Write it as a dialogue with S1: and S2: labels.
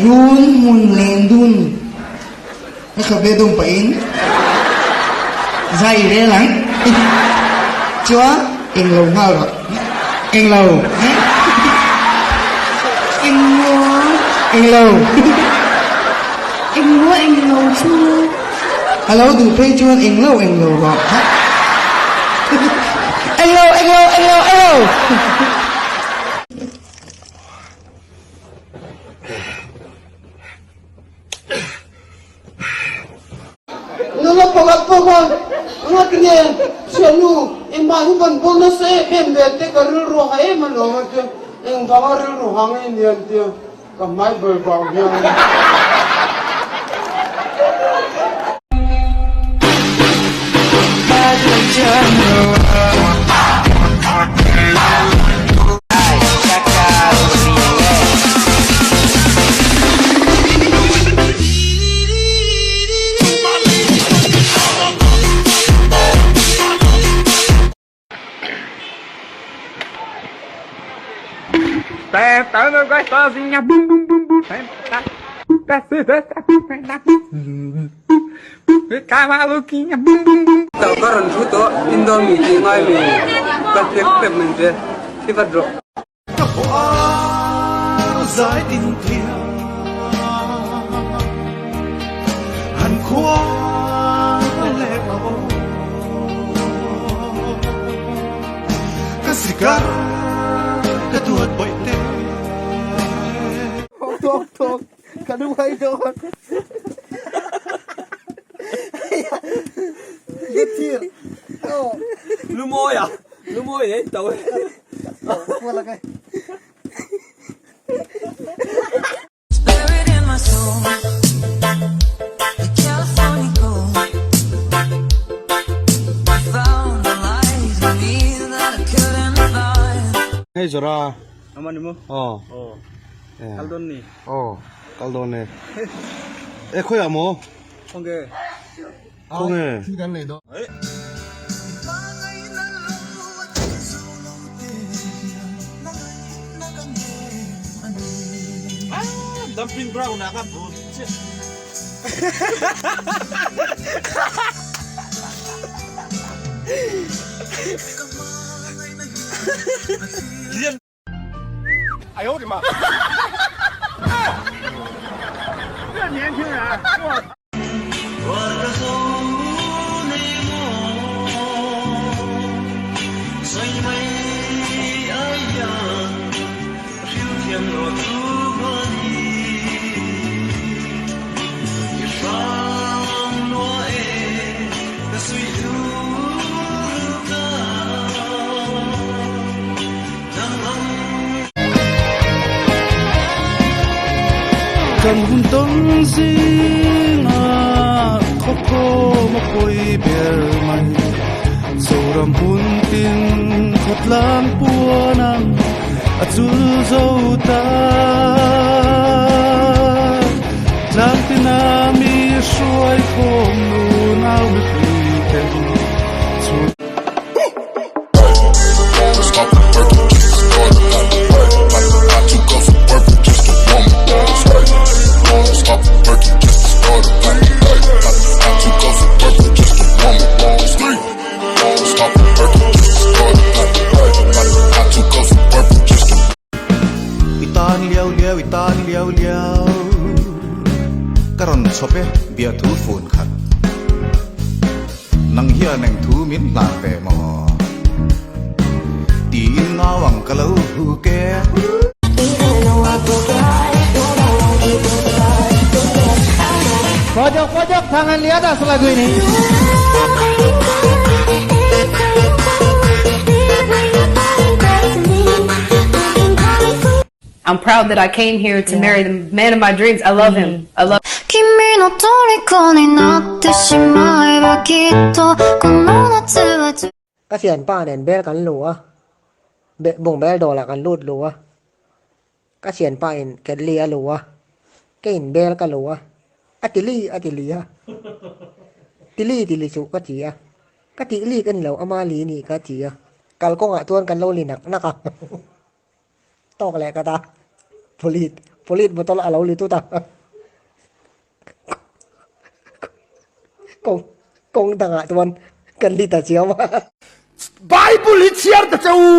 S1: Run hmun len dun ka khabe dum pahin zai rel ang. Chuan englo nghal rawh. Englo.
S2: Englo.
S1: Englo.
S2: Englo englo chu.
S1: A lo duh phei chuan englo englo rawh. Englo englo englo englo.
S3: Nula pakhat pawh khan ngat nge thiannu engmah hi van bawl nasa em em ve te ka rilru ha em alawm a tia, engvanga rilru ha nge ni an tia, ka hmai ber vang hian.
S4: Tentando gostosinha, bum bum bum bum, tenta, desce, desce, bum, bum, bum, fica maluquinha, bum bum bum.
S5: Tau ka rawn thu tawh, Indomie tih ngai mi ka hlek hlek min che, thi vat rawh.
S6: Ka pawh ar zai tin thiam han khua leh aw ka sikar ka duat bawih te.
S1: Thawk thawk ka duhai dawn.
S5: Lumawi ah lumawi nei to e.
S7: Hei Zora. Ama ni mo? Aw. Aw. Kal dawn ni. Aw, kal dawn e. E khawiah maw?
S5: Khawnge.
S7: Khawnge.
S1: Thil kan lei dawn.
S7: Dumping ground ah ka but chiah.
S6: Kan hun tawn zingah khawkhawm a pawi ber mai. Zoram hun tin khawtlang puan ang a chul zo ta. Tlang tina mi hruai khawm nunau mipui ten chhun.
S8: I tan liau liau i tan liau liau Ka rawn chhawp e biahthu fun khat Nang hian eng thu min hlan ve maw Tiin ngau ang ka lo hu ke.
S1: Pojok pojok tangan di atas lagu ini.
S9: I'm proud that I came here to marry the man of my dreams. I love him. I love
S2: 君の虜になってしまえばきっとこの夏はず
S10: Ka thianpa nen bel kan lu a, bung bel dawlah kan lut lu a, ka thianpa in ketli a lu a, ke in bel ka lu a, a ti li a ti li a, ti li ti li suh ka ti a, ka tih lik a ni lo ama li nih ka ti a, kalkawngah chuan kan lo li nak nak a, tawk leh ka ta, police. Police motor a lo lut tut a. Kawng kawng dangah chuan kan lit a chiam a.
S11: Bible hi chhiar ta che u.